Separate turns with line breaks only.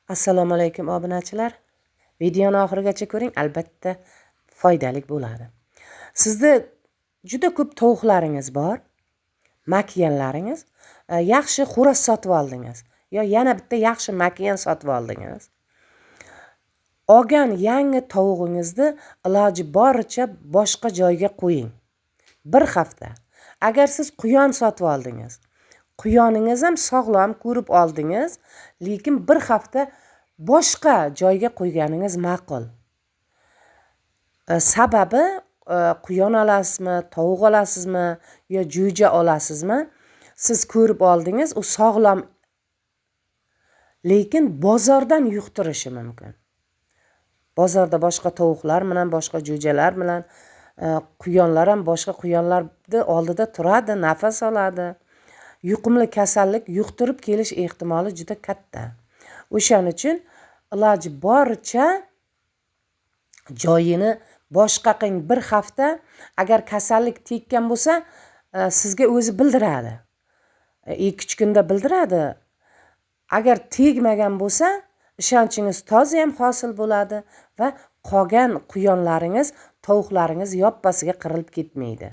Assalomu alaykum, obunachilar. Videoni oxirigacha ko'ring, albatta foydali bo'ladi. Sizda juda ko'p tovuqlaringiz bor, makiyanlaringiz, yaxshi xo'roz sotib oldingiz yo yana bitta yaxshi makiyan sotib oldingiz. Olgan yangi tovug'ingizni iloji boricha boshqa joyga qo'ying. Bir hafta. Agar siz quyon sotib oldingiz, quyoningiz ham sog'lom ko'rib oldingiz, lekin bir hafta boshqa joyga qo'yganingiz ma'qul. Sababi quyon olasizmi, tovuq olasizmi yo jo'ja olasizmi, siz ko'rib oldingiz, u sog'lom, lekin bozordan yuqtirishi mumkin. Bozorda boshqa tovuqlar bilan, boshqa jo'jalar bilan, quyonlar ham boshqa quyonlarni oldida turadi, nafas oladi. Yuqumli kasallik yuqtirib kelish ehtimoli juda katta. O'shaning uchun iloji boricha joyini boshqa qiling bir hafta. Agar kasallik tekkan bo'lsa, sizga o'zi bildiradi. 2-3 kunda bildiradi. Agar tegmagan bo'lsa, ishonchingiz toza ham hosil bo'ladi va qolgan quyonlaringiz, tovuqlaringiz yoppasiga qirilib ketmaydi.